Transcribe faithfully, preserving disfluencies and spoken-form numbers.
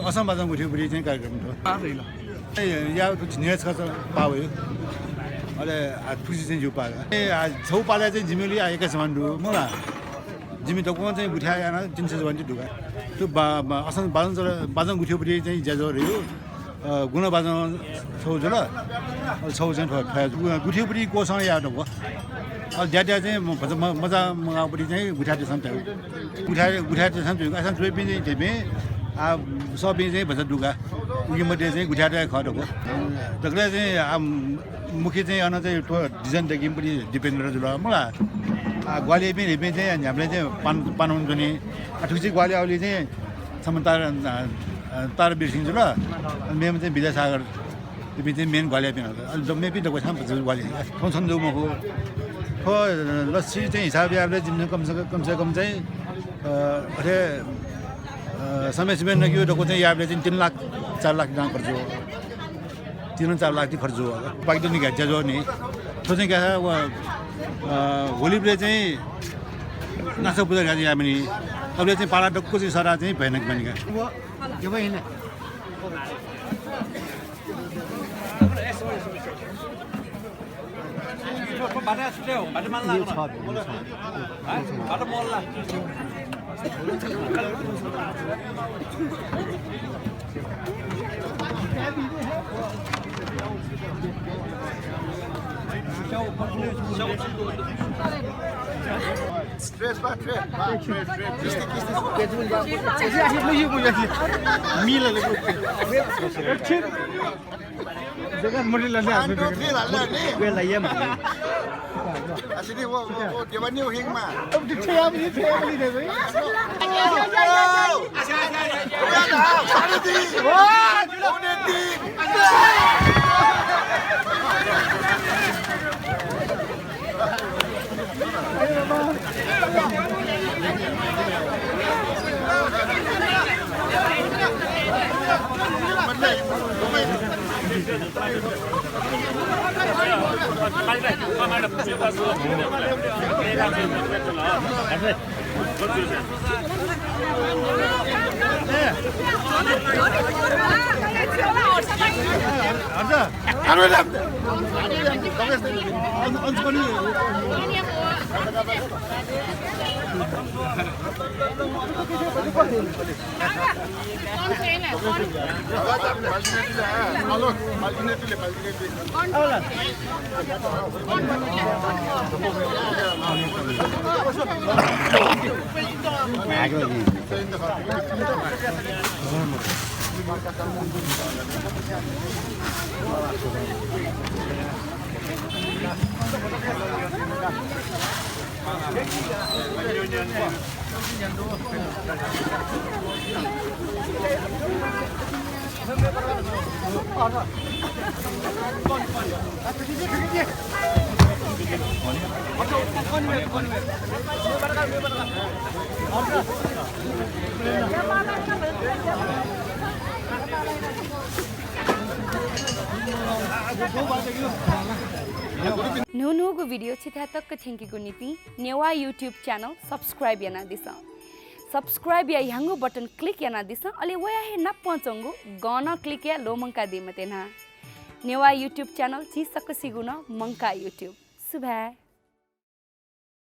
असं बाजं गुथ्यू पुटी चाहिँ कार्यक्रम थ्व। ए, या झिंन्हय् छकः पाः वइ। अले आ, थुसी चाहिँ ज्यू पाः। ए, आ, छौ पालय् चाहिँ जिमि लि आ एक्काइस जवान दु, मला। जिमि दक्वं चाहिँ गुथ्याः याना तीन सय जवान दु का। थ्व बा-, बा-, असं बाजं चल-, बाजं गुथ्यू पुटी चाहिँ ज्याझ्वः रह्यो। अ, गुना बाजं छौ जुल, अ, छौ चाहिँ थ्व-, थ्वया गु-, गुथ्यू पुटी कोसं याः दक्व। अ, द्या द्या चाहिँ म-, भचा म-, मजा मगाः पुटी चाहिँ गुथ्याः देसं थ्व। गुथ्याः, गुथ्याः देसं थ्व। असन जुइपिं चाहिँ थेपिं, आ, सःपिं चाहिँ भचा दु का। उकी मध्ये चाहिँ गुथ्याः खः दक्व। दकलय् चाहिँ, आ, मुख्य चाहिँ अन चाहिँ थ्व design दकिं पुटी दिपेन्द्र जुल मला। आ, ग्वाहालि याइपिं धइपिं चाहिँ न्ह्याबलें चाहिँ पान, पानहुं च्वनी। आ, थुसी ग्वाहालि याःगुलिं चाहिँ छम्ह तार, अ, अ, तारवीर सिंह जुल, अले मेम्ह चाहिँ विद्यासागर, इपिं चाहिँ main ग्वाहालि याइपिं खः। अले द-, मेपिं दक्व छाय् भचा ग्वाहालि याइ। थौं छन्हु जू मखु। थ्व लस्सी चाहिँ हिसाब याःबलय् जिमिसं कम से कम, कम से कम चाहिँ, अ, अथे, अ, समय समय नकियो दक्व चाहिँ याःबलय् चाहिँ तीन लाख, चार लाख दां खर्च जुल। तीन चार लाख ति खर्च जुल। बाकी दनि घ्याः ज्याझ्वः नि। थ्व चाहिँ का व, अ, होलीबलय् चाहिँ नासा पुजा घ्याः याःम्ह नि। अबलय् चाहिँ पाला दक्व चाहिँ सरा चाहिँ भयानक बनि का। Stress बा, stress बा, stress, stress, stress। किस्ती, किस्ती। मिला ले। जगह मोटी लल्ले आदमी। One, two, three, लल्ले नि। वे लाइए माने। असली वो, वो, वो, देवानी वो हिंग मा। अब तो छया बजे, छया बजे दे भाई। साढ़े तीन। न्हून्हूगु video छिथाय् तक थ्यंकीगु निंतिं नेवाः YouTube channel subscribe यानादिसँ। Subscribe या ह्याउँगु button click यानादिसँ, अले वया हे नापं च्वंगु गं नं click याये ल्वःमंकादी मते न्हा। नेवाः YouTube channel झी सकसिगु नं मंकाः YouTube। सुभाय्।